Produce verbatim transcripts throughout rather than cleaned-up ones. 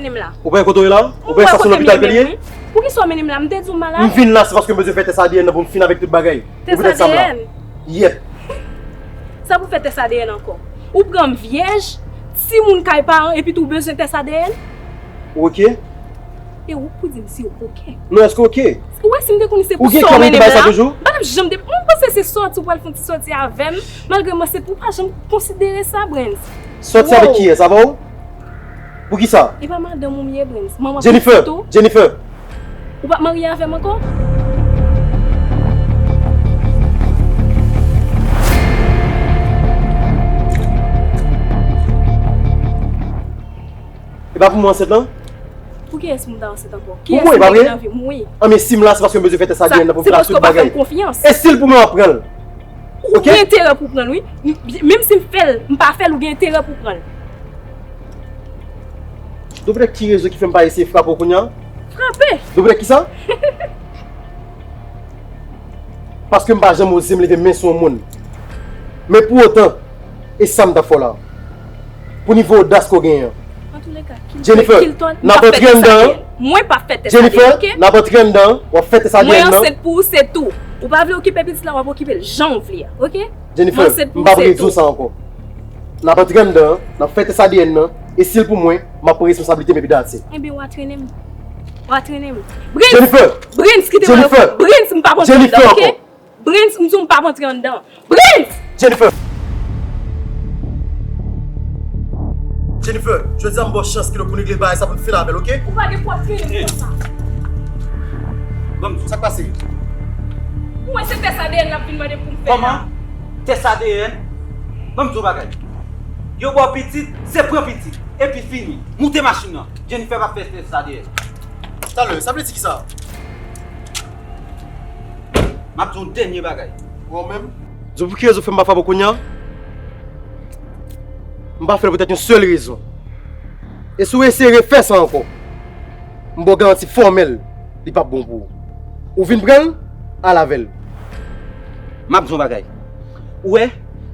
Mennen m la. Ou pa wè kote w ye la? Ou pa wè sa se lopital ke l ye? Poukisa w mennen m la? M te di w m malad. M vin la, se paske m bezwen fè tès A D N nan pou m fin avèk tout bagay. Tès A D N? Yep. Sa pou fè tès A D N ankò? Ou pran m vyèj, timoun kay paran, epi tou w bezwen tès A D N? Ou oke? E ou k pou di m si w oke. Non, èske w oke? Ou wè si m te konnen se pou sa w mennen m la, m pa t ap janm de, mwen panse se sòti w pral fè yon ti sòti avè m, malgre m ansent, ou pa janm konsidere sa, Brens. Sòti avèk kiyès? Avè w? Poukisa? E pa madanm ou m ye, Brens. Manman pitit ou. Jennifer! Jennifer! Ou p ap marye avè m ankò? E pa pou mwen ansent lan? Pou kiyès pou m ta ansent ankò? Pou mwen, e pa vre? Kiyès ki nan vi m? Wi. Anben, si m la, se paske m bezwen fè tès A D N nan pou m fè tout bagay. Se paske w pa fè m konfyans. E si l pou mwen, w ap pran l. Ou gen enterè pou w pran l, wi. M, menm si m fè l, m pa fè l, ou gen enterè pou w pran l. Donk, poutèt ki rezon ki fè m pa eseye frape w kounye a? Frape! Donk, poutèt ki sa? Paske m pa janm oze m leve men sou yon moun. Men pou otan, e sa m t ap fè w la. Pou nivo odas ke w genyen an. Jennifer, n ap antre anndan an. Mwen p ap fè tès A D N, oke? Jennifer, n ap antre anndan an, w ap fè tès A D N nan. Mwen ansent pou ou, se tou. Ou pa vle okipe pitit la, w ap okipe l jan w vle a, oke? Jennifer, m p ap redi w sa ankò. N ap antre anndan an, n ap fè tès A D N nan, e si l pou mwen, m ap pran responsablite m epi that's it. Ebyen, w a trennen m. W a trennen m. Brens! Jennifer! Brens, kite m. Jennifer! Brens, m p ap antre anndan, oke? Jennifer ankò! Brens, m di w m p ap antre anndan. Brens! Jennifer! Jennifer, jodi a m ba w chans kidonk pou n regle bagay sa pou n fini avè l, oke? Ou pa gen pou w ap trennen m konsa. Ban m di w sa k pase. Ou wè se tès A D N l ap vin mande pou m fè la. Kòman? Tès A D N? Ban m di w yon bagay. Yo ba w pitit, se pran pitit. Epi fini. Moute machin nan. Jennifer p ap fè tès A D N. Talè, sa vle di kisa? M ap di w yon dènye bagay. Ou menm? Di w pou ki rezon fè m pa frape w kounye a? M pa fè l poutèt yon sèl rezon. E si w eseye refè sa ankò, m ba w garanti fòmèl, li p ap bon pou ou. Ou vin pran l, al avè l. M ap di w yon bagay. Ou wè,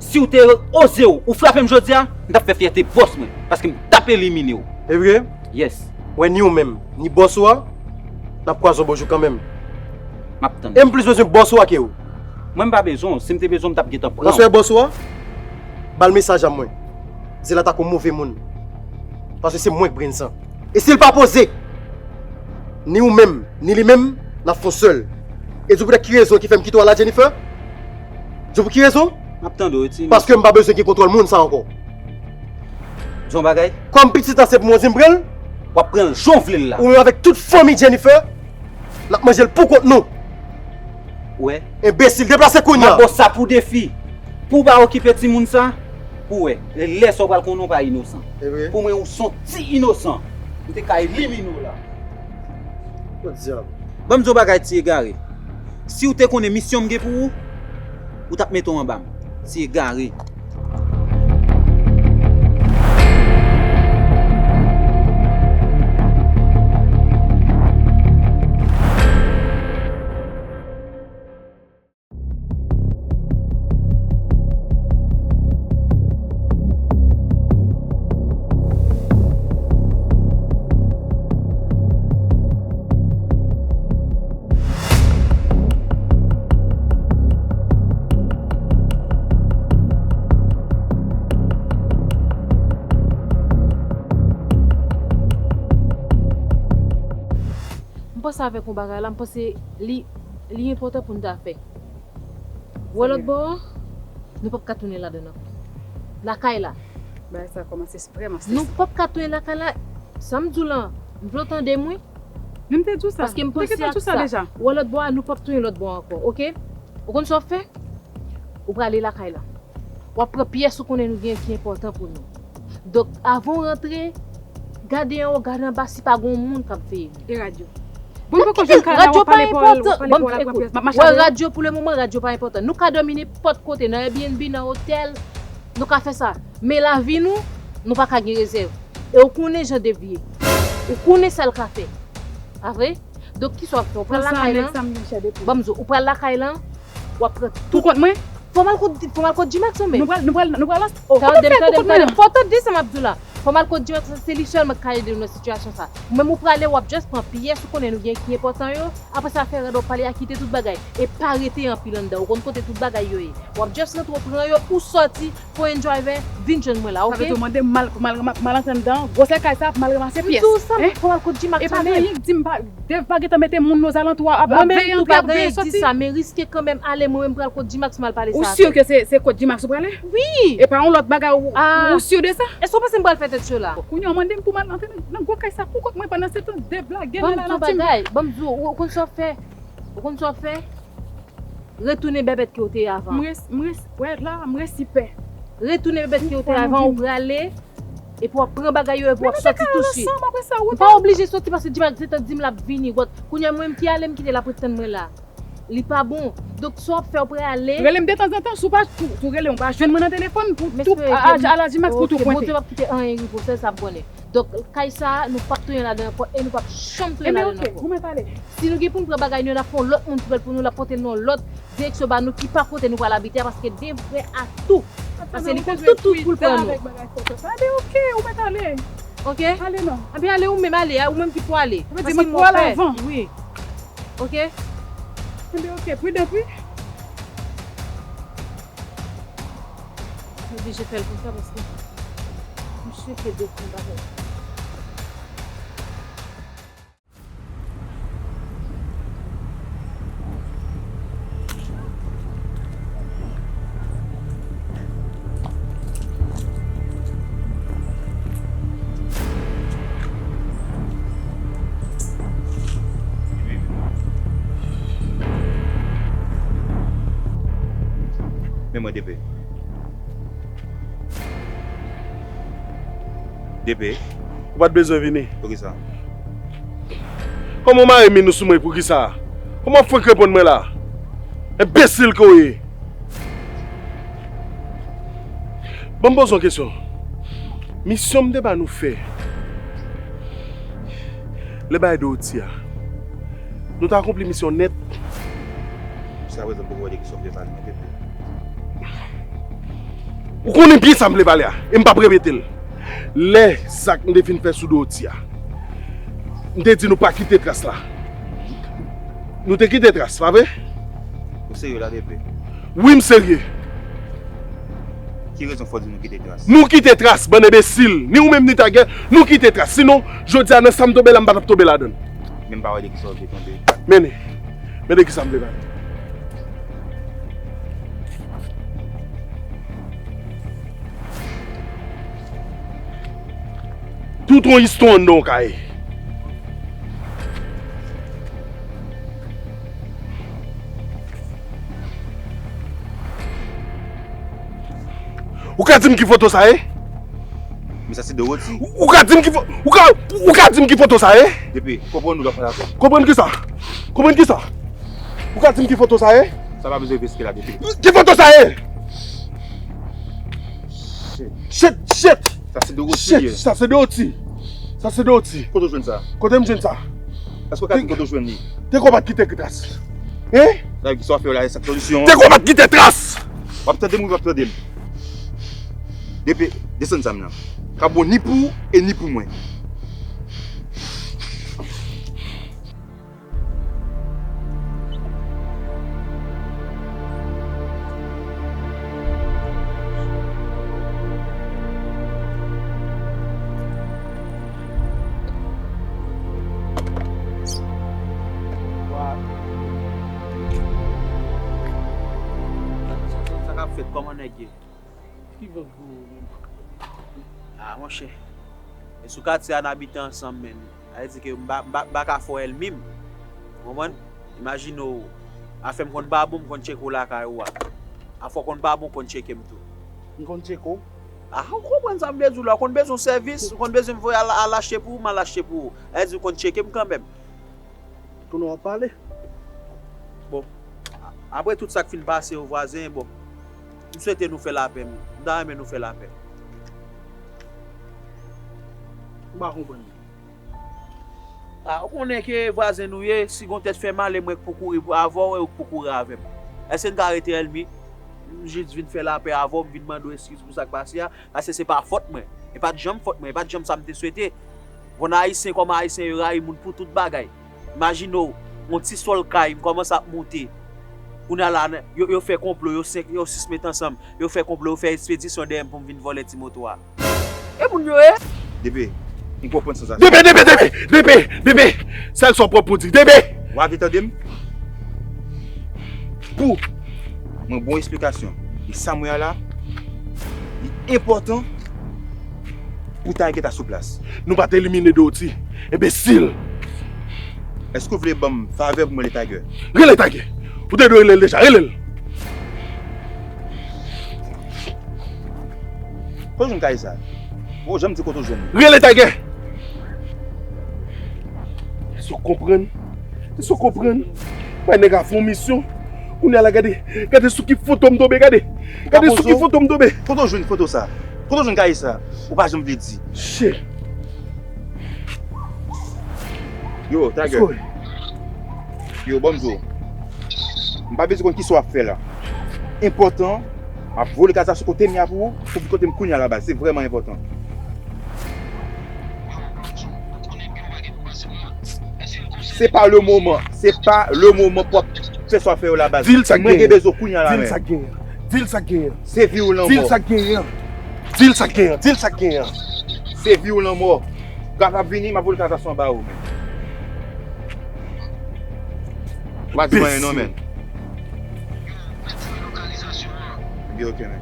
si w te oze w, ou frape m jodi a, m t ap fè fyète bòs mwen, paske m t ap elimine w. E vre? Yes. Ou wè, ni ou menm, ni bòs ou a, n ap kwaze yon bon jou kanmenm. M ap tann. E m plis bezwen bòs ou a ke w. Mwen, m pa bezwen w. Si m te bezwen w, m t ap gentan pran w. Paske bòs ou a, ba l mesaj a mwen. Di l atake yon move moun. Paske se mwen k Brens an. E si l pa poze, ni ou menm, ni li menm, n ap fè yon sèl. E di w poutèt ki rezon ki fè m kite w la, Jennifer? Di w pou ki rezon? M ap tande w, wi, timoun. Paske m pa bezwen gen kontwòl moun sa ankò. Di yon bagay. Kòm pitit la se pou mwen, di m pran l. W ap pran l jan w vle l la. Ou menm avèk tout fanmi Jennifer, n ap manje l pou kont nou. Ou wè? Enbesil, deplase kounye a. M ap ba w sa pou defi. Pou w pa okipe timoun sa, pou w wè. Lè sa w pral konnen w pa inosan. E vre? Pou mwen, ou se yon ti inosan. M te ka elimine w la. Podyab. Ban m di w bagay ti egare. Si w te konnen misyon m gen pou ou, ou t ap mete w anba m. Ti egare. M panse avèk yon bagay la, m panse li, li enpòtan pou n ta fè. Wè lòt bò a, nou p ap ka tounen ladan ankò. Lakay la. Bagay sa kòmanse vrèman strese. Nou p ap ka tounen lakay la. Sa m di w lan, m vle w tande m wi. Men m te di w sa. Paske m panse ak sa. Wè lòt bò a, nou p ap tounen lòt bò a ankò, oke? Ou konn sa w ap fè? Ou prale lakay la. W ap pran pyès ou konnen nou gen ki enpòtan pou nou. Donk, avan w rantre, gade anwo, gade anba si pa gen yon moun k ap veye nou. E radyo? Bon, m poko jwenn kay la, w ap pale pawòl, w ap pale pawòl ak pran pyès, m ap mache avè w. Wè, radyo pou le moman, radyo pa enpòtan. Nou ka dòmi nenpòt kote, nan Airbnb, nan otèl, nou ka fè sa. Men lavi nou, nou pa ka gen rezèv. E ou konnen jan Dave ye. Ou konnen sa l ka fè. Pa vre? Donk, kisa w ap fè? Ou pral lakay lan. Ban m di w, ou pral lakay lan, w ap pran tout. Pou kont mwen? Fò m al kot, fò m al kot G-Max, non, men. Nou pral, nou pral, nou pral ansanm. Oh, tande m, tande m, tande m. Fò w tande sa m ap di w la. Fò m al kot G-Max, se li sèlman ki ka ede nou nan sitiyasyon sa. Ou menm ou prale, w ap just pran pyès ou konnen nou gen ki enpòtan yo, apre sa fè rad w ap pale a, kite tout bagay. E pa rete anpil anndan, ou konn kote tout bagay yo ye. W ap just rantre, w pran yo, ou sòti, pran yon driver, vin jwenn mwen la, oke? Sa vle di ou mande m mal, mal, mal, mal antre anndan, gwosè kay sa, mal ranmase pyès. M di w sa, fò m al kot G-Max, e pa gen anyen k di m pa, Dave pa gentan mete moun ozalantou a, ap, ap veye antre, ap veye soti. Mwen menm tou pa gen anyen k di sa, men riske kanmenm ale, mwen menm pral kot G-Max, m al pale sa avè l. Ou si ke se, se kot G-Max ou prale? Wi. E pa yon lòt bagay, ou, ou si de sa? Èske w panse m pral fè tèt cho la? Bon, kounye a w mande m pou m al antre nan, nan gwo kay sa pou kont mwen, pandan se tan Dave la gen nan la nan tim. Ban m di w yon bagay, ban m di w, ou, ou konn sa w fè? Ou konn sa w fè? Retounen bèbèt ke w te ye avan. M res-, m res-, wè la, m resi pè. Retounen bèbèt ke w te ye avan, ou prale, epi w ap pran bagay yo, epi w ap sòti tousuit. Ou pa oblije sòti paske G-Max gentan di m l ap vini. Kounye a mwen menm ki ale, m kite l ap ret tann mwen la. Li pa bon. Donk, sa w ap fè, w prale. Rele m detanzantan, si w pa tou, tou rele m, ou pa jwenn mwen nan telefòn pou tou, a, a, a la G-Max pou tou pwente. Bondye p ap kite anyen rive w, sèl sa m konnen. Donk, kay sa a, nou p ap tounen ladan ankò e nou p ap janm tounen ladan ankò. Ebyen, oke, ou mèt ale. Si nou gen pou n pran bagay nou, n ap fè yon lòt moun ki pral pou nou, l ap pote l nan yon lòt direksyon ba nou ki pa kote nou pral abite a, paske Dave prè a tou. Paske li konn tout, tout pou l pran nou. Ebyen, oke, ou mèt ale. Oke? Ale non. Ebyen, ale ou menm, ale, ou menm ki pou ale. Sa vle di mwen pou ale avan. Wi. Oke? Ebyen, oke, pridan, wi. Oblije fè l konsa paske misye te defann bagay. Men mwen, D P. D P. Ou pa t bezwen vini. Poukisa? Kòman w mare min ou sou mwen, poukisa? Kòman w fenk reponn mwen la? Enbesil ke w ye. Ban m poze w yon kesyon. Misyon m te ba nou fè lè bay Dorothy a, nou t akonpli misyon nèt. Jiska prezan m poko wè de kisa w vle pale, non, Pepe. Ou konnen byen sa m vle pale a, e m p ap repete l. Lè zak m te fin fè sou Dorothy a, m te di nou pa kite tras la. Nou te kite tras, pa vre? Ou serye la, Pepe? Wi, m serye. Ki rezon fè w di nou kite tras? Nou kite tras, bann enbesil. Ni ou menm, ni Tiger, nou kite tras. Sinon, jodi a, nan sa m tonbe la, m pa t ap tonbe ladan l. Men m pa wè de kisa w vle tonbe. Men, men de kisa m vle pale. Tout yon istwa anndan yon kay. Ou ka di m ki foto sa ye? Men sa se Dorothy. Ou ka di m ki fo-, ou ka, ou ka di m ki foto sa ye? Depi, konprann ou lòt fwa la. Konprann kisa? Konprann kisa? Ou ka di m ki foto sa ye? Sa pa bezwen riske la, Depi. Ki foto sa ye? Shit. Shit, shit. Sa se Dorothy. Shit, sa se Dorothy. Sa se Dorothy. Kote w jwenn sa? Kote m jwenn sa? Èske w ka di m kote w jwenn li? Te konn pa t kite tras. Hein? Sa ki sa w fè la, e sa k solisyon an? Te konn pa t kite tras. W ap tande m wi, w ap tande m. Depi, desann zam nan. Ka bon ni pou ou e ni pou mwen. Sa k ap fèt? Kòman nèg ye? Ki vant gwo menm? Ah, monchè. E sou katye a n abite ansanm, menm. Sa vle di ke m pa, m pa, m pa ka fè w ènmi m. Ou konprann? Imajine w, afè m konn pa bon, m konn tcheke w lakay ou a. Afè w konn pa bon, w konn tcheke m tou. M konn tcheke w? Ah, ou konprann sa m vle di w la. Ou konn bezwen yon sèvis, ou konn bezwen m voye al, al achte pou ou, m al achte pou ou. Sa vle di w konn tcheke m kanmenm. Kounye a w ap pale. Bon, a-, apre tout sa k fin pase yo, vwazen, bon, m swete nou fè lapè, m ta renmen nou fè lapè. M pa konprann. Ah, ou konnen ke vwazen nou ye, si gon tèt fè mal, e mwen k pou kouri pou, avè w e ou k pou kouri avè m. Èske n ka rete ènmi? M jis vin fè lapè avè w, m vin mande w eskiz pou sa k pase a. Paske se pa fòt mwen. E pa t janm fòt mwen, e pa t janm sa m te swete. Bon, Ayisyen kòm Ayisyen, yo rayi moun pou tout bagay. Imajine w, yon ti sòl kay, m kòmanse ap monte. Kounye a la, yo, yo fè konplo, yo senk, yo sis met ansanm, yo fè konplo, yo fè ekspedisyon dèyè m pou m vin vòlè ti moto a. E moun yo ye? Depe, m konprann sansasyon. Depe, depe, depe, depe, depe. Sa l sa w pwòp pou di. Depe. W ave tande m? Pou mwen bon esplikasyon. E sa mwen a la, li enpòtan pou Tiger ta sou plas. Nou pa t elimine Doti. Enbesil! Èske w vle ban m favè pou m rele Tiger? Rele Tiger! Ou te dwe rele l deja. Rele l! Kote w jwenn kay sa? Ou janm di kote w jwenn li. Rele Tiger! Èske w konprann? Èske w konprann? Bay nèg a fè yon misyon. Kounye a la, gade, gade sou ki foto m tonbe, gade. Gade sou ki foto m tonbe. Kote w jwenn foto sa? Kote w jwenn kay sa? Ou pa janm vle di. Shit. Yo, Tiger. Yo, ban m di w. M pa bezwen konn kisa w ap fè la. Enpòtan, m ap vole kay sa sou kote m ye a pou ou, pou vin kote m kounye a la baz. Se vrèman enpòtan. Se pa le moman. Se pa le moman pou w ap fè sa w ap fè yo la baz. Di l sa k genyen. Mwen gen bezwen w kounye a la menm. Di l sa k genyen. Di l sa k genyen. Se vi ou lanmò. Di l sa k genyen. Di l sa k genyen. Di l sa k genyen. Se vi ou lanmò. Gad ap vini, m ap voye kay sa sou anba ou, men. Ou pa di m anyen non, men. Gen okenn.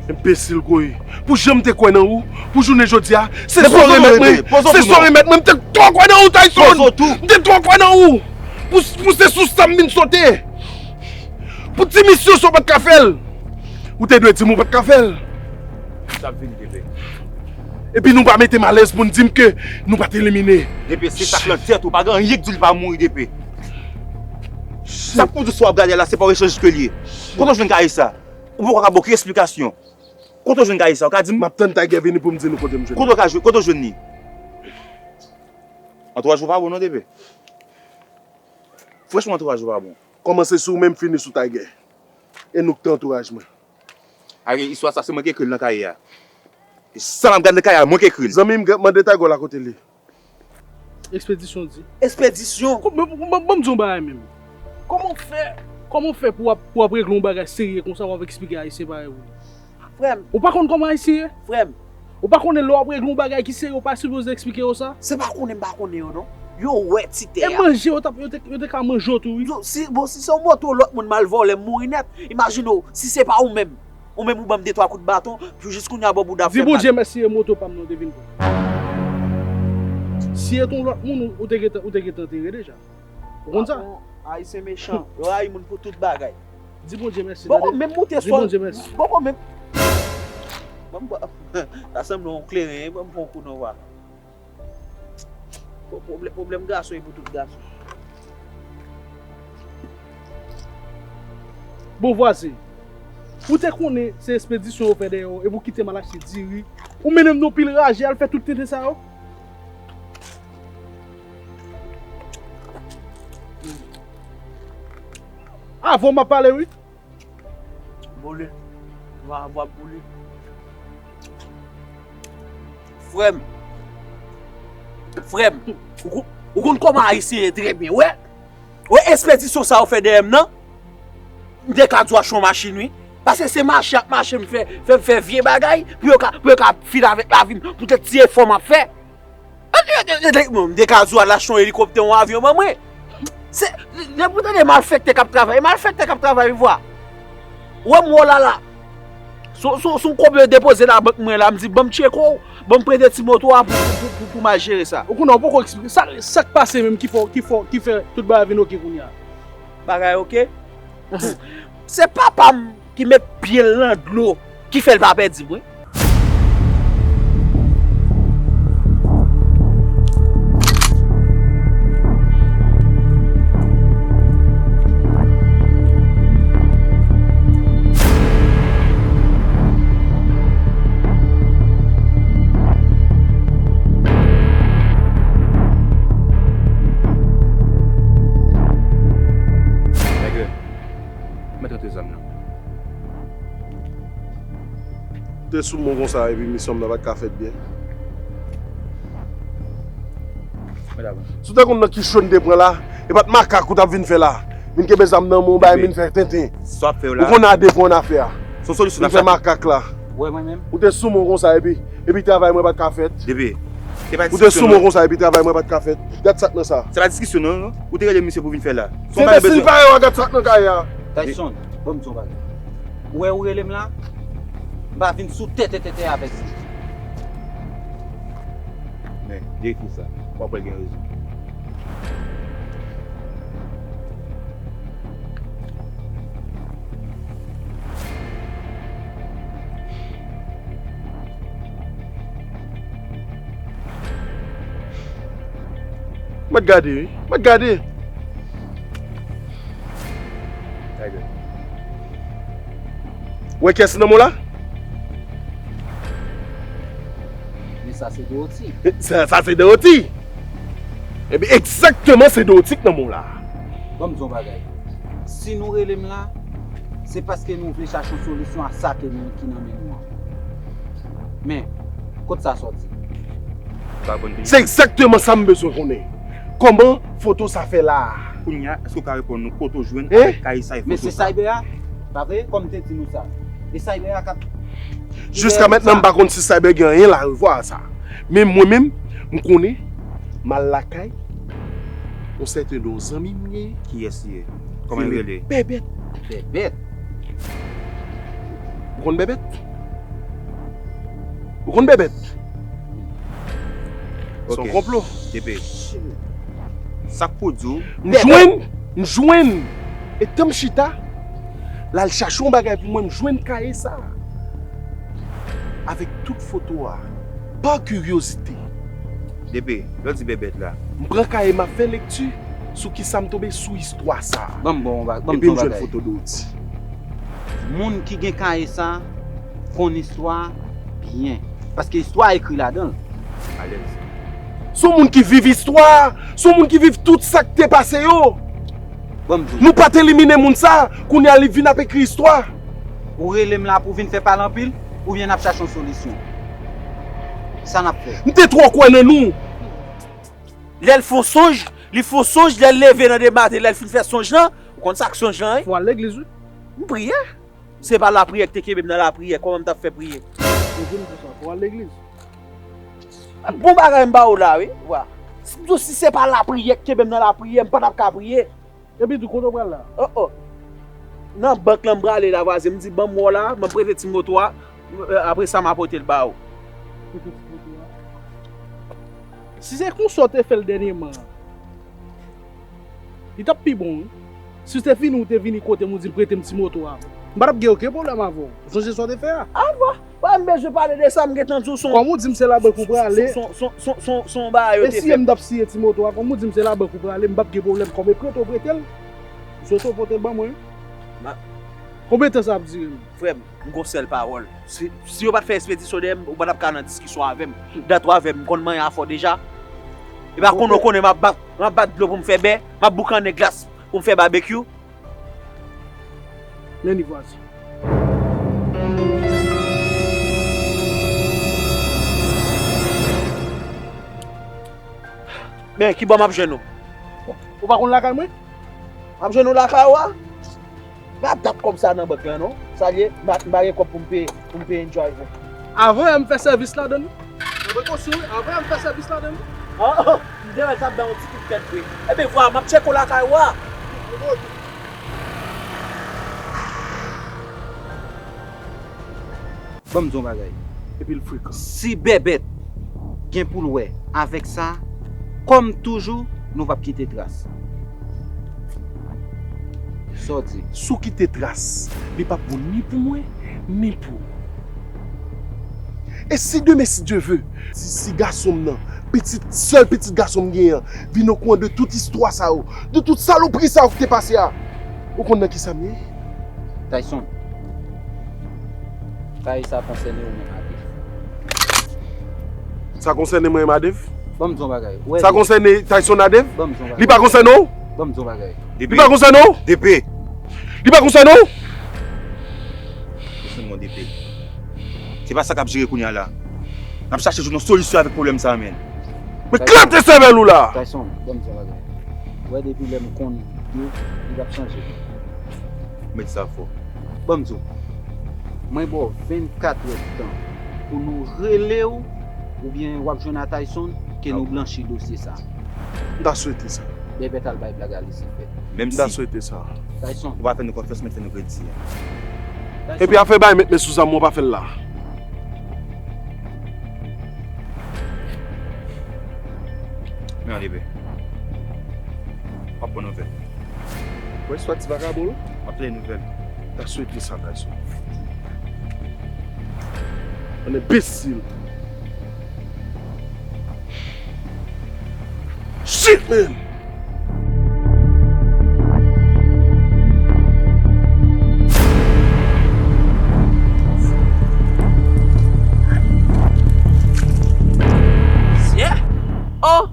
Enbesil, koyi. Pou jan m te kwè nan ou, pou jounen jodi a, se sa w remèt mwen. Se sa w remèt mwen. M te twò kwè nan ou, Tyson. M te twò kwè nan ou. Pou, pou se sou sa m vin sote. Pou ti misyon sa w pa t ka fè l. Ou te dwe di m ou pa t ka fè l. Sa ap vini, Depe. Epi nou pa mete m alèz pou n di m ke nou pa t elimine. Depe, se sa k nan tèt ou. Pa gen anyen k di w li pa mouri, Depe. Sa pou di sa w ap gade la, se pa yon echanj ke l ye. Kote w jwenn kay sa? Ou poko ka ba okenn esplikasyon. Kote w jwenn kay sa? Ou ka di m? M ap tann Tiger vini pou m di nou kote m jwenn li. Kote w ka jwenn, kote w jwenn li? Antouraj ou pa bon non, Depe. Franchman, antouraj ou pa bon. Kòmanse sou ou menm, fini sou Tiger. E nou k te antouraj mwen. Ake istwa sa, se mwen ki ekri l nan kaye a. E sa m ap gade nan kaye a, mwen ki ekri l. Zanmi m, mande Tiger la kote l ye. Ekspedisyon di. Ekspedisyon? Ban m di yon bagay menm. Kòman w fè, kòman w fè pou w ap, pou w ap regle yon bagay serye konsa, w ap eksplike Ayisyen parèy ou? Frè m. Ou pa konn kòman Ayisyen ye? Frè m. Ou pa konnen lè w ap regle yon bagay ki serye, ou pa sipoze eksplike yo sa? Se pa konnen m pa konnen yo non. Yo wè ti tè a. E manje yo t ap, yo te, yo te ka manje w tou wi. Yo, si, bon, si se yon moto lòt moun m al vòlè, m mouri nèt. Imajine w, si se pa ou menm. Ou menm ou ban m de twa kout baton, pou jis kounye a bò bouda fè mal. Di Bondye mèsi e moto pa m nan w te vin pran. Si e t yon lòt moun, ou, ou te gentan, ou te gentan antere deja. Ou konn sa? Patwon, Ayisyen mechan, yo rayi moun pou tout bagay. Di Bondye mèsi, tande. Poko menm moute sòl. Di Bondye mèsi. Poko menm. Ban m ba, sa sanble yon kleren, ban m pran yon kou nan vwa. Bon, pwoblè-, pwoblèm gason e pou tout gason. Bon vwazen, ou te konnen se ekspedisyon yo fè dèyè w epi w kite m al achte diri. Ou mennen m nan pil raje al fè tout tenten sa yo. Avè w m ap pale wi. Boule. Vwa, vwa boule. Frè m. Frè m. Ou, kon- ou konn kòman Ayisyen ye trè byen, wè? Wè ekspedisyon sa yo fè dèyè m nan? M te ka di w achte yon machin, wi. Paske se mache y ap mache m fè, fè m fè vye bagay pou yo ka, pou yo ka fini avèk lavi m, poutèt ti efò m ap fè. Bon, m te ka di w al achte yon elikoptè, yon avyon ban mwen. Se, depi w tande malfektè k ap travay, e malfektè k ap travay, wi vwa. Ou wè m wè w la la. Sou, sou, sou konbyen yo depoze nan bank mwen la, m di, ban m tcheke w, ban m prete ti moto a pou, pou, pou, pou, pou m al jere sa. Ou konnen, ou poko eksplike. Sa, sa k pase menm ki fè, ki fè, ki fè tout bagay vin oke kounye a? Bagay oke? Se papa m ki met pye l nan dlo ki fè l pa pèdi m, wi. Nèg yo, mèt rantre zam nan. Te sou mwen konsa epi misyon m nan pa t ka fèt byen. Si w te konn nan kichòy m te pran la, e pa t makak ou t ap vin fè la. Vin kenbe zam nan men w, bay vin fè tenten. Ou konn a de pou ann afè a. Vin fè makak la. Ou te sou mwen konsa epi, epi travay mwen pa t ka fèt. Ou te sou mwen konsa epi travay mwen pa t ka fèt. Gad sa k nan sa. Se pa diskisyon non, non. Ou te rele misye pou vin fè la. Se te si l pa yo a gad sa k nan kay a. Tyson, ban m di w yon bagay. Ou wè ou rele m la? M pa vin sou tè tè tè tè avèk li. Men, depi sa, w ap wè l gen rezon. Mèt gade, wi. Mèt gade. Wè kès nan men w la? Men sa se Dorothy. Sa, sa se Dorothy. Ebyen, egzakteman, se Dorothy k nan men w la. Ban m di w yon bagay. Si nou rele m la, se paske nou vle chache yon solisyon a sa ke nou, ki nan men nou an. Men, kot sa sòti? Se egzakteman sa m bezwen konnen. Kòman foto sa fè la a? Kounye a, èske w ka reponn nou kote w jwenn avèk kay sa e foto sa? Men se Cyber a, pa vre? Kòm m te di nou sa. E Cyber a k ap Jiska mentnan, m pa konn si Cyber gen anyen larevwa a sa. Men mwen menm, m konnen, m al lakay yon sèten de zanmi m genyen. Kiyès li ye? Kòman l rele? Bèbèt. Bèbèt. Ou konn Bèbèt? Ou konn Bèbèt? Se yon konplo. Depi. Sa k pou di w? M jwenn, m jwenn. E tan m chita, l al chache yon bagay pou mwen, m jwenn kaye sa. Avèk tout foto a, pa kiryozite. Depi, lè w di Bèbèt la. M pran kaye, m ap fè lekti sou kisa m tonbe sou istwa sa. Ban m bon, ban m di yon bagay. Epi m jwenn foto Dorothy. Moun ki gen kaye sa, konn istwa a byen. Paske istwa a ekri ladan l. Alèz. Se yon moun ki viv istwa a, se yon moun ki viv tout sa k te pase yo. Ban m di w. Nou pa t elimine moun sa, kounye a li vin ap ekri istwa. Ou rele m la pou w vin fè pale anpil, oubyen n ap chache yon solisyon? Sa n ap fè? M te twò kwè nan nou. Lè l fè yon sonj, li fè yon sonj, lè l leve nan dematen, lè l fin fè sonj lan, ou konn sa k sonj lan, wi? Fò w al legliz, wi. M priye. Se pa lapriyè ki te kenbe m nan lapriyè, kòman m t ap fè priye? Ou di m konsa, fò w al legliz. Bon bagay m ba ou la, wi. Wa. Si, si se pa lapriyè ki kenbe m nan lapriyè, m pa t ap ka priye. Epi tou, kote w pral la? Oh, oh. Nan bank lan m prale la, vwazen. M di, ban m wè w la, ban m prete ti moto a. Apre sa, m a pote l ba ou. Prete ti moto a. Si se konsa w te fè l dènyèman an, li t ap pi bon, wi. Si w te vini, ou te vini kote m, ou di l prete m ti moto a. M pa t ap gen okenn pwoblèm avè w. Ou sonje sa w te fè a? Avan. Wè, m bezwen pale de sa, m gentan di w se yon... Kòm ou di m se labank ou prale. Se yon, se yon, se yon, se yon, se yon bagay yo te fè. E siye m t ap siye ti moto a, kòm ou di m se labank ou prale, m p ap gen pwoblèm kòm e prete w prete l. M swete w pote l ban mwen. Konbyen tan sa ap dire menm? Frè m, m gon sèl pawòl. Si, si yo pa t fè espedisyon dèyè m, ou pa t ap ka nan diskisyon avè m. Dat ou avè m, m konn manyen afè w deja. E pa konnen w konnen m ap bat, m ap bat dlo pou m fè bè, m ap boukannen glas pou m fè babekyou. Men li vwazen. Men, ki bò m ap jwenn ou? Ou pa konn lakay mwen? M ap jwenn ou lakay ou a? M ap dat kòb sa nan bank lan, non. Sa l ye, m pa, m pa gen kòb pou m peye, pou m peye yon driver. Avan yè m fè sèvis ladan l. Nan prekosyon, wi. Avan yè m fè sèvis ladan l. Ah, ah, m te wè l t ap bay yon ti kout tèt vre. Ebyen, vwa, m ap tcheke w lakay ou a. Ban m di w yon bagay. Epi l frekan. Si Bèbèt gen pou l wè avèk sa, kòm toujou, nou p ap kite tras. Sa w di? Si w kite tras, li p ap bon ni pou mwen, ni pou ou. E si demen, si Dye ve, si, si gason m nan, pitit, sèl pitit gason m genyen an, vin okouran de tout istwa sa yo, de tout salopri sa yo ki te pase a, ou konn nan kisa m ye? Tyson, kay sa konsène ou menm a Dave. Sa konsène mwen menm a Dave? Ban m di w yon bagay. Ou wè, sa konsène Tyson a Dave? Ban m di w yon bagay. Li pa konsène w? Ban m di w yon bagay. Li pa konsène w? Depi. Li pa konsène w? Listen mwen, Depi. Se pa sa k ap jere kounye a la. N ap chache jwenn yon solisyon avèk pwoblèm sa a, menn. Mwen klate sèvèl ou la! Tyson, ban m di yon bagay. Ou wè depi lè m konn Guy, li p ap chanje. Mete sa fò. Ban m di w. Mwen ba w vennkat èdtan pou nou rele w, oubyen w ap jwenn a Tyson, ke nou blanchi dosye sa. M ta swete sa. Bèbèt al bay blag a Lisifè. Menm si. M ta swete sa. Tyson. Ou pa fè nou konfyans, men fè nou kredi. Tyson. Epi afè bay met men sou zam, ou pa fè l la. Men anleve. W ap pran nouvèl. Wè istwa ti vakabon? W ap tande nouvèl. Ta swete sa, gason. Yon enbesil. Shit, man! Yeah! Oh!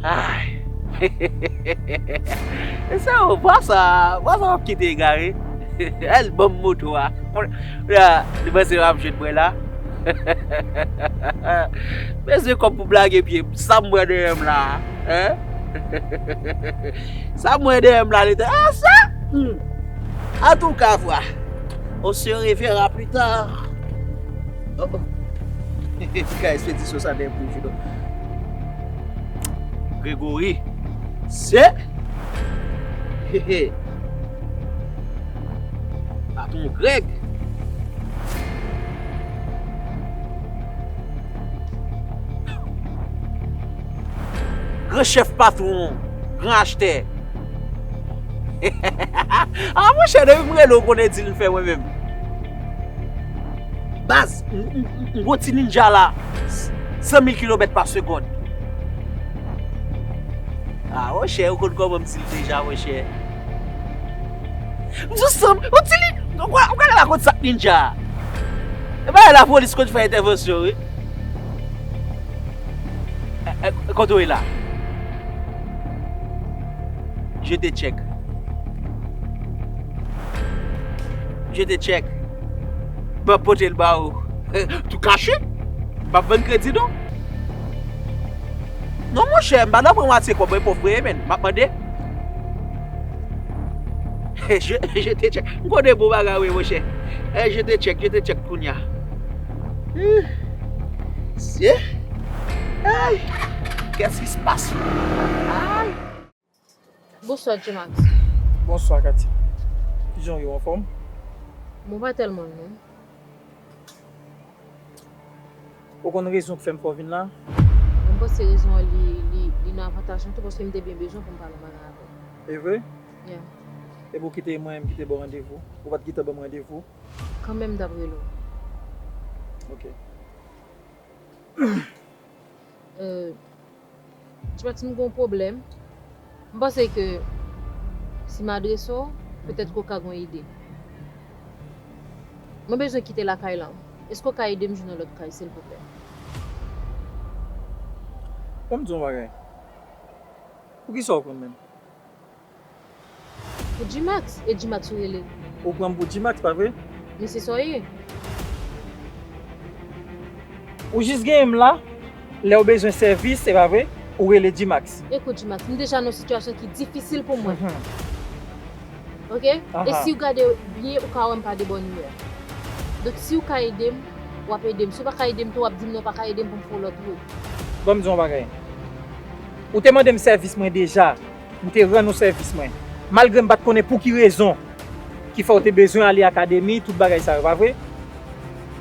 Ay! E sa yo, bwa sa, bwa sa w ap kite egare. El banm moto a. Kounye a, li panse w ap jwenn mwen la. Bezwen kòb pou blage pye m. Sa m wè dèyè m la, hein? Sa m wè dèyè m la, li te, ah, sa? Hmm. Antouka, frè, on se reverra plus tard. Oh, oh. Ti ka espedisyon sa dèyè m toujou, non. Gregory. Se. Patwon Greg. Gran chèf patwon, gran achtè. Ah, monchè, depi m rele w, w konnen di l fè mwen menm. Baz, m, m, m, m gon ti ninja la, san mil kilomèt pa segonn. Ah, monchè, ou konn kòman m di l deja, monchè. M di w san, ou di li, ou ka, ou ka la kont sa k ninja. E bagay lapolis konn fè entèvansyon, wi. E, e, kote w ye la? Je te check. Je te check. M ap pote l ba ou. Tou kache. M ap vann kredi, non. Non, monchè, m pa nan pran mwatye kòb mwen, pòv mwen ye, menn. M ap mande. Je, je te check. M konnen bon bagay, wi, monchè. Eh, je te check, je te check kounye a. Hmm. Mesye. Ay. Qu'est-ce qui se passe? Ay. Bonswa, G-Max. Bonswa, Katy. Kijan w ye, w anfòm? Bon, pa tèlman, non. Ou konn rezon k fè m fè w vin la? M panse rezon an li, li, li nan avantaj nou tou, paske m te byen bezwen pou m pale yon bagay avè w. E vre? Yeah. Epi w kite mwen, m kite ba w randevou. Ou pa t gentan ban m randevou? Kanmenm, m t ap rele w. Ok. Euh, G-Max, m gen yon pwoblèm. M panse ke si m adrese w, petèt ke w ka gen yon ide. Mwen bezwen kite lakay la. Èske w ka ede m jwenn yon lòt kay, silvouplè? Ban m di w yon bagay. Poukisa w pran m menm? Pou G-Max, e G-Max ou rele. Ou pran m pou G-Max, pa vre? Men se sa w ye. Ou jis genyen m la, lè w bezwen sèvis, se pa vre, ou rele G-Max. Ekout, G-Max, m deja nan yon sitiyasyon ki difisil pou mwen. Mhm. Ok? Aha. E si w gade byen, ou ka wè m pa de bòn imè. Donk, si w ka ede m, w ap ede m. Si w pa ka ede m tou, w ap di m non, w pa ka ede m pou m fè yon lòt wout. Ban m di w yon bagay. Ou te mande m sèvis mwen deja. M te rann ou sèvis mwen. Malgre m pa t konnen pou ki rezon ki fè w te bezwen ale akademi, tout bagay sa yo, pa vre?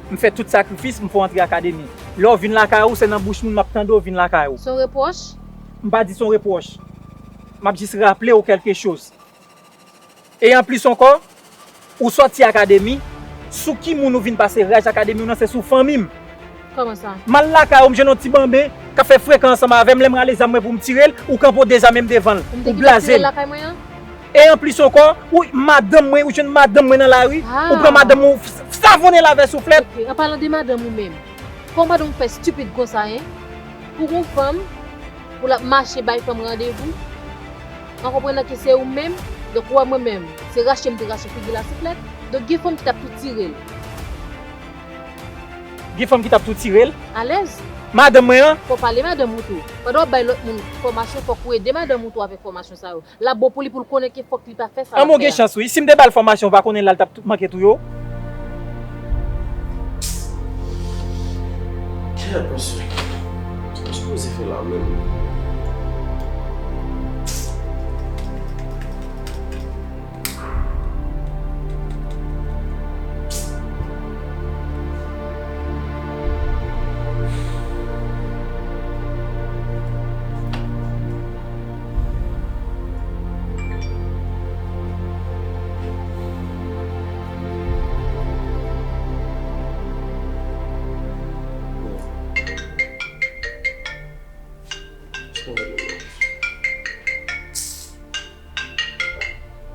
M fè tout sakrifis, m fè w antre akademi. Lè w vin lakay ou, se nan bouch moun m ap tande w vin lakay ou. Se yon repwòch? M pa di se yon repwòch. M ap jis raple w kèlke choz. E anplis ankò, ou sòti akademi, sou ki moun ou vin pase raj akademi w nan, se sou fanmi m. Kòman sa? M al lakay ou, m jwenn yon ti banben k ap fè frekan ansanm avè m, lè m rale zam mwen pou m tire l, ou kanpe w dezame m devan l, ou blaze m. Ou te gen dwa tire l lakay mwen an? E anplis ankò, ou madanm mwen, ou jwenn madanm mwen nan lari, ou pran madanm mwen, ou f-, savonnen l avè souflèt. Ok, an palan de madanm ou menm, kòman madanm ou fè stipid konsa, en? Pou gon fanm, pou l ap mache bay fanm randevou. An konprenan ke se ou menm, donk ou wè mwen menm, se rache m te rache figi l a souflèt. Donk gen fanm ki t ap tou tire l. Gen fanm ki t ap tou tire l. Alèz. Madanm mwen an. Fò w pale madanm ou tou. Pandan w ap bay lòt moun fòmasyon, fòk ou ede madanm ou tou avèk fòmasyon sa yo. L ap bon pou li pou l konnen ke fòk li pa fè sa l ap fè a. Anmwe, w gen chans wi. Si m te ba l fòmasyon, w pa konnen la l t ap tou manke touye w. Kèt, mesye. Sa m sipoze fè la menm?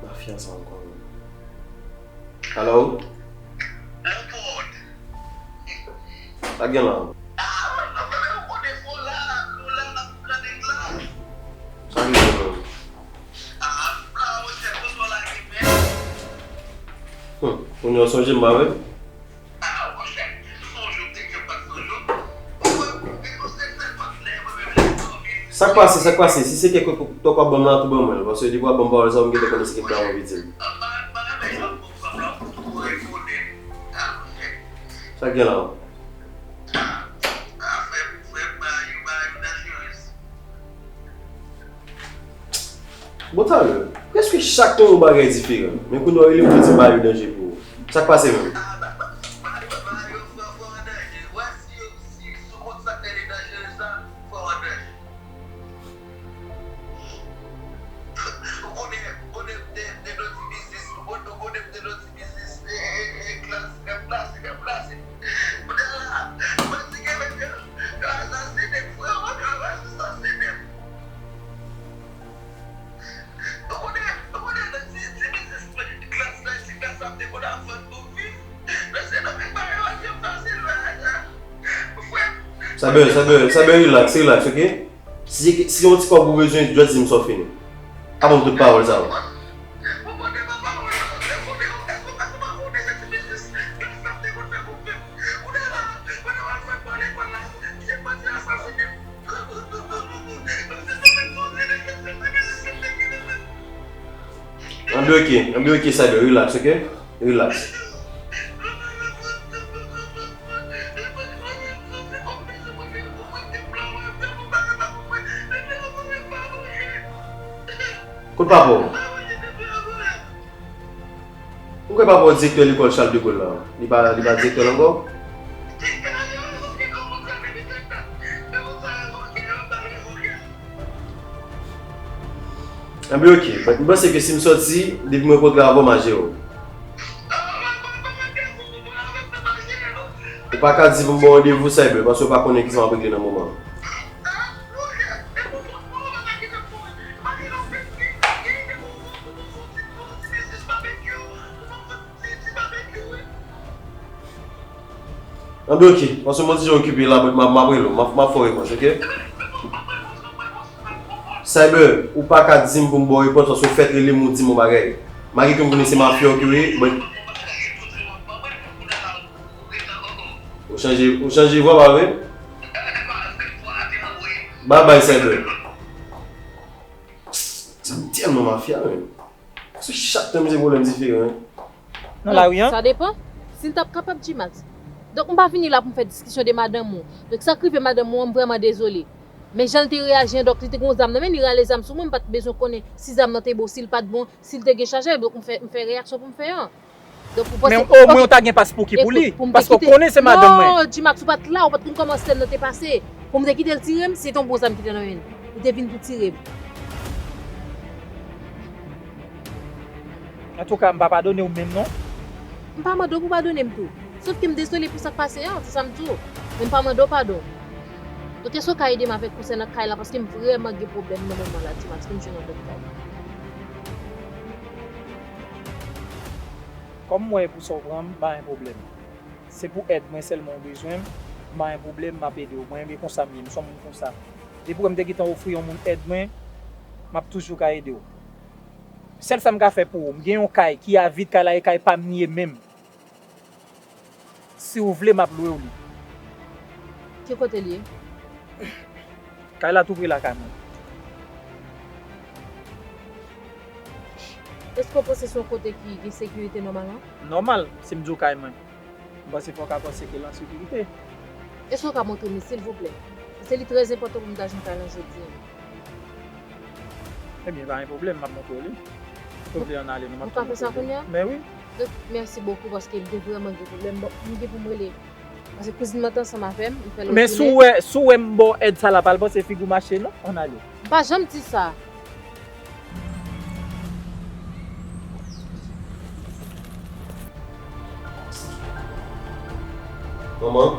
Mafya sa ankò menm. Alo? Sa gen la? Sa gen la? Hmm, kounye a w sonje m pa vre? Sa k pase, sa k pase? Si se kèk tòk w ap ban m la, tou ban mwen l. Paske depi w ap ban m pawòl sa yo, m gentan konnen se kèk bagay w anvi di m. Sa k gen la? Bon, talè, prèske chak tan yon bagay diferan. Men kounye a w rele m pou di m Bayo danje pou ou. Sa k pase menm? Cyber, Cyber, Cyber, relax, relax, ok? Si, si yon ti kòb ou bezwen, just di m sa w fini. Pa ban m tout pawòl sa yo. Anben, ok, anben, ok, Cyber, relax, ok? Relax. Kot papa w? M kwè papa w direktè lekòl Charles de Gaulle la. Li pa, li pa direktè l ankò? Anben, ok. But m panse ke si m sòti, depi m rankontre avè w, m a jere w. Ou pa ka di pou m ba w randevou, Cyber, paske w pa konnen kisa m ap regle nan moman an. Anben, ok. Paske m yon ti jan okipe la, but m ap, m ap rele w. M ap, m ap fè w repons, ok? Cyber, ou pa ka di m pou m ba w repons, paske w fèk rele m, ou di m yon bagay. Malgre ke m konnen se mafya w ki w ye, but ou chanje, ou chanje vwa, pa vre? Bye bye, Cyber. Sa m tèlman mafya, menm. Paske chak tan m se pwoblèm diferan, wi. Nan lari an? Sa depann. Si l t ap kapab, G-Max. Donk, m pa vini la pou m fè diskisyon de madanm ou. Donk, sa k rive madanm ou an, m vrèman dezole. Men jan l te reyaji an, donk, li te gen yon zam nan men, li rale zam sou mwen, m pa t bezwen konnen si zam nan te bon, si l pa t bon, si l te gen chajè, donk, m fè, m fè reyaksyon pou m fè an. Donk, ou panse, men omwen, ok, ou ta gen pas pou ki pou li, paske w konnen se madanm mwen. Non, G-Max, ou pa t la, ou pa t konn kòman sèn nan te pase. Pou m te kite l tire m, se te yon bon zam ki te nan men l. Li te vin pou tire m. Antouka, m pa padone w menm non. M pa mande w pou padone m tou. Sof ke m dezole pou sa k pase an, se sa m di w. Men m pa mande w padon. Donk, èske w ka ede m avèk konsènan kay la? Paske m vrèman gen pwoblèm nan moman la, G-Max, pou m jwenn yon lòt kay. Kòm m wè e pou sa w pran m, pa gen pwoblèm. Se pou èd mwen sèlman w bezwen m, m pa gen pwoblèm, m ap ede w. Mwen, e konsa m ye, m se yon moun konsa. Depi w wè m te gentan ofri yon moun èd mwen, m ap toujou ka ede w. Sèl sa m ka fè pou ou, m gen yon kay ki a vid, kay la e kay pa m li ye menm. Si w vle, m ap lwe w li. Ki kote l ye? Kay la tou pre lakay mwen. Èske w panse se yon kote ki gen sekirite nòmalman? Nòmal, si m di w kay mwen. M panse fò w ka panse ke l an sekirite. Èske w ka montre m li, silvouplè? Paske li trè enpòtan pou m ta jwenn kay lan jodi a. Ebyen, pa gen pwoblèm, m ap montre w li. Si w vle ann ale, nou m ap Nou ka fè sa kounye a? Men wi. Donk, mèsi bokou paske m te vrèman gen pwoblèm. Bon, m gen pou m rele. Paske kouzin mwen te ansanm avè m, m fè l retounen. Men si w wè, si w wè m ba w èd sa la, pa al panse figi w mache non, ann ale. M pa janm di sa. Manman?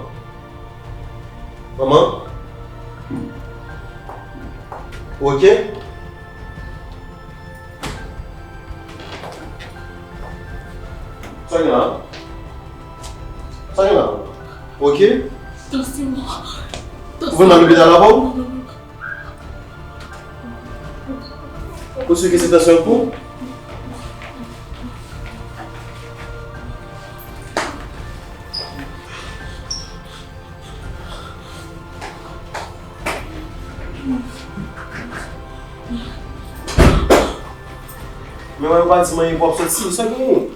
Manman? Ok? Sa gen la? Sa gen la? Ok? Tansyon. Ou vin nan lopital avè w? Ou sou ke se tansyon pou? Men wè yo pa di manyen pou ap soti, sa gen?